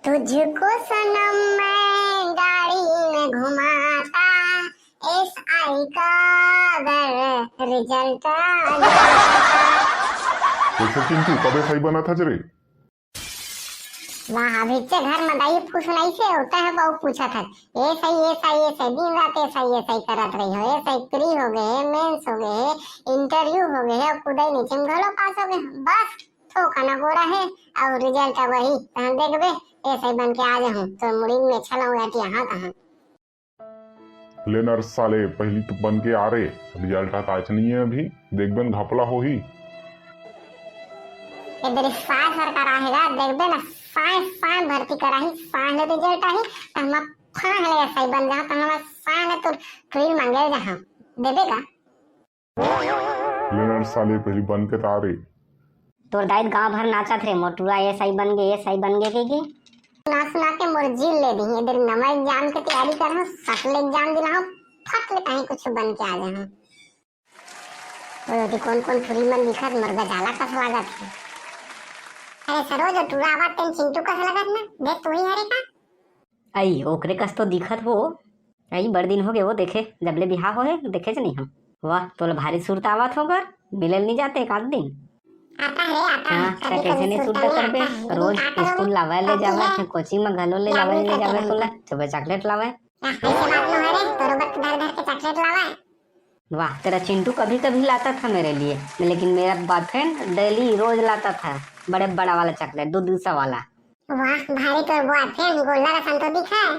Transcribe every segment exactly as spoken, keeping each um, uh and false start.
तुझको सनम मैं गाड़ी में घुमाता, एसआई का अगर रिजल्ट आ जाता। वैसे चिंटू, कब एसआई बना था रे? वाह, अभी के घर में दाई फुसुनाइस हे, होता है, बहू पूछा था, एसआई, एसआई, एसआई, दिन रात एसआई, एसआई करत रही हो, एसआई प्री हो गए है, मेंस हो गए है, इंटरव्यू हो गए है, अब कुदाई नीचे में घलो पास हो गए, बस थोकन गोरा है, और रिजल्ट अब वही, तहन देखबे, एसआई बन के आ जाहूं, तो मुड़ी में छलाऊं अटिया, हाँ, तहन। ले न रे साले, पहली तो बन के आ रे, रिजल्ट हा तो आइच नहीं है अभी, देखबे न घपला होही। ए दरी साय सरकार आहे गा, देखबे न, साय, साय भर्ती कराही, साय ले रिजल्ट आही, त हम फाय ले एसआई बन जाहूं, त हम साय ले तो थ्रिल मांगे जाहूं, देबे का? ले न रे साले, पहली बन के त आ रे। तोर दाई गांव भर नाचत रे, मोर टूरा एसआई बन गे, एसआई बन गे कहिके। सुना सुना के मोर जील ले दिही। ए दरी नमा एग्जाम के तैयारी करहूं, सट ले एग्जाम दिलाहूं, फट ले कहीं कुछ बन के आ जाहूं। ओए, ओती कौन कौन टुरी मन दिखत, मोर गजाला कस लागत हे। अरे सरोज, ओ टूरा आवत तेन चिंटू कस लगत ना, देख तू ही हरे का? अई, ओकरे कस तो दिखत हो। अई, बड़ दिन हो गए वो देखे, जब ले बिहाव होहे, देखेच नहीं हम। वाह, तोला भारी सुरता आवत होगा, मिले ल नहीं जाते एक आध दिन। आता है, आता है, हाँ, कभी कभी कैसे नहीं सुरता सुरता करबे? रोज स्कूल लावे ले जावे, कोचिंग में घलो ले लावे ले जावे तोला, सुबह चॉकलेट लावे। ऐसे बात नो है रे, तोरो बर धर धर के चॉकलेट लावे। वाह, तेरा चिंटू कभी कभी लाता था मेरे लिए, लेकिन मेरा बॉयफ्रेंड डेली रोज लाता था, बड़े बड़ा वाला चॉकलेट, दो दो सौ वाला। वाह, भारी तोर बॉयफ्रेंड गोल्डा रसन तो दिखा है।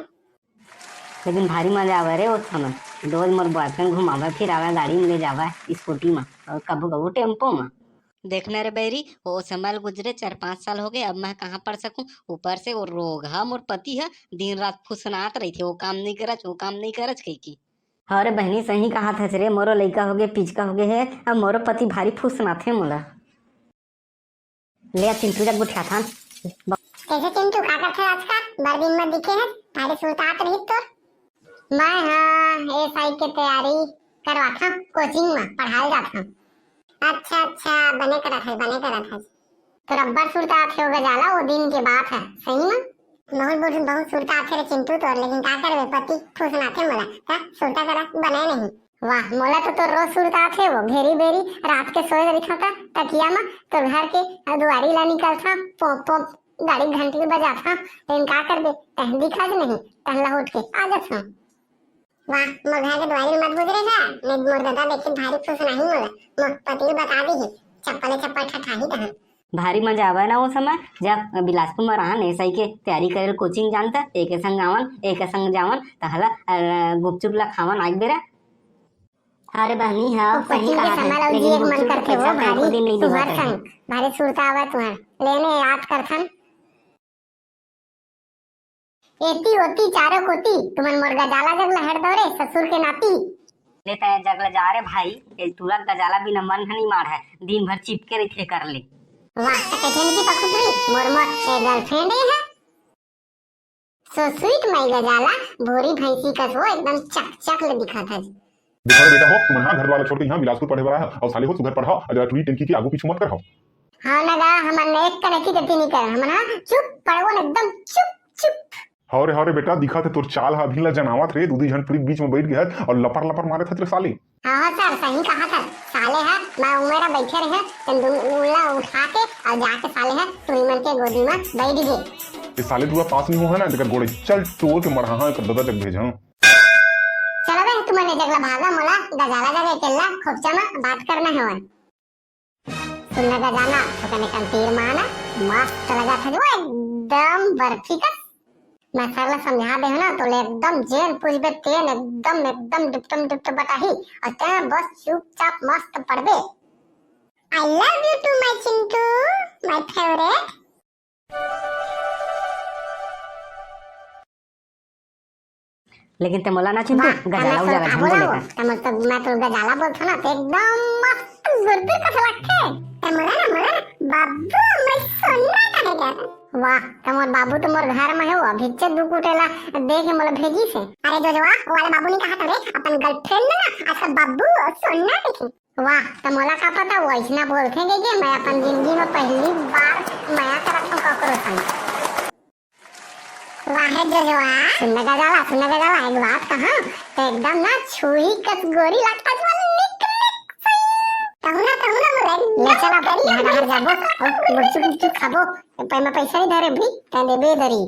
लेकिन भारी मजा आवे रे ओ समय, रोज मोर बॉयफ्रेंड घुमावे फिरावे, गाड़ी में ले जावे, स्कूटी में, और कभू कभू टेम्पो में। देखना रे बैरी, वो समय ल गुजरे चार पाँच साल हो गए, अब मैं कहाँ पढ़ सकूं? ऊपर से वो रोग हा, मोर पति हा, दिन रात फुसनात रहिथे, वो काम नहीं करच, वो काम नहीं करच कहिके। अरे बहनी, सही कहा था रे, मोरो लइका हो गए, पिचका हो गए है, अब मोरो पति भारी फुसनाथे मोला। ले आ चिंटू जग गोठियाथन। कैसे चिंटू, का करथे आजकल? बड़ दिन में दिखे है, भारी सुरतात रही तोर। मैं हाँ एसआई के तैयारी करवाथन, कोचिंग में पढ़ाए जाथन। अच्छा अच्छा, बने करत है, बने करत है। तोर अब्बड़ सुरतात हे ओ गजाला, वो दिन के बात है, सही में। बहुत बहुत बहुत सुरतात हे रे चिंटू तोर, लेकिन का करबे, पति फुसनाथे मोला, का सुरता करत बने नहीं। वाह, मोला तो तोर रोज सुरतात हे वो, घेरी बेरी रात के सोए रहिथंव त तकिया म तोर घर के दुआरी ला निकलथंव, पोंप पोंप गाड़ी घंटी बजाथंव, लेकिन का करबे, तहन दिखत नहीं, तहन ला उठ के आ जाथंव। वाह, मोर घर के दुआरी मत गुजरे जा, नहीं मोर दादा देखी भारी फुसनाही मोला, मोर पति ल बता दीही, चप्पले चप्पल ठठाही तहन। भारी मजा आवे ना वो समय, जब बिलासपुर में रहन एसआई के तैयारी करे कोचिंग जान त, एक संग आवन, एक संग जावन, त हला, अ, गुपचुप ला खावन आग बेरा। अरे बहनी, हाँ, वो सही कोचिंग के कहा समय था, ला लेकिन जी एक मन गुपचुप के करथे वो पैसा तो एको भारी दिन नहीं देवत तुहर रहे। संग, भारी सुरता आवे तुहर, लेने याद करथन। एती ओती चारों कोती, तुमन मोर गजाला जग ल हेड़ दो रे, ससुर के नाती। ले तैं जग ल जा रे भाई, ए टूरा गजाला बिना मन ह नइ माढ़य, दिन भर चिपके रहिथे कर ले। वाह, त कइठन की पखुसरी, मोर मोर ए गर्लफ्रेंड ए ह। So sweet my गजाला, भोरी भैंसी कस वो एकदम चक चक ले दिखत हस। देखा रे बेटा हो, तुमन हा घर वाला छोड़ के यहाँ बिलासपुर पढ़े बर आए हो, और साले हो सुघर पढ़ाओ, अउ टूरी टेंकी के आगू पीछू मत करहो। हाँ ना गा, हमन एक कनकी गति नहीं कर, हमन हा चुप पड़वो न एकदम चुप चुप। हव रे, हव रे बेटा, दिखत हे तोर चाल हा अभी ला जनावत रे, दू दू झन टूरी बीच में बैठ गे हस और लपर लपर मारे थत रे साले। हाँ हाँ सर, सही कहा सर, साले हा मैं उमेरा बैठे रहे, तन दुन उल्ला उठा के और जाके साले हा टूरी मन के गोदी में बैठ गे। ये साले टूरा पास नहीं हो है ना, तेकर गोड़े चल टोर के मरहा एक ददा जग भेजा। चलो बे, तुमन ए जगला भागा, मोला गजाला जग अकेला खोपचा में बात करना है। सुन ना गजाला, तो कने कन तीर माना, मस्त लगा था जो एकदम बर्फी कस। मैं सर ला समझा दे हूँ ना, तो ले एकदम जेन पूछबे तेन एकदम, एकदम डिपटम डिपटम बताही, और तें बस चुपचाप मस्त पढ़बे। I love you too my Chintu, my favorite। लेकिन ते मोला ना चिंटू, वाह, गजाला उजाला झन बोले कर। ते मोला तो, मैं तो गजाला बोलथो ना, ते एकदम मस्त गुरगुर कस लगथे। ते मोला ना, मोला ना, बाबू, मैं सोना का बेटा। वाह, ते मोर बाबू तो मोर घर में हे, वो अभी चे दू कुटेला दे के मोला भेजिस हे। अरे जो, जो, वाह, वो वाले बाबू नहीं कहा था रे, अपन गर्लफ्रेंड में ना, अच्छा बाबू, सोना देखे। वाह, त मोला का पता वो अइसना बोलथे के, के मैं अपन जिंदगी में पहली बार मया करत हूँ ककरो संग। वाह रे जजवा। सुन ना गजाला, सुन ना गजाला, एक बात कहा, तो एकदम ना छुही कस गोरी लागत हस निक निक सही। कहूँ ना, कहूँ ना मोरे। ले चल अब, यहाँ बाहर जाबो, और गुपचुप गुपचुप खाबो, पै-, मैं पैसा नहीं धरे भी, तैं देबे धरी।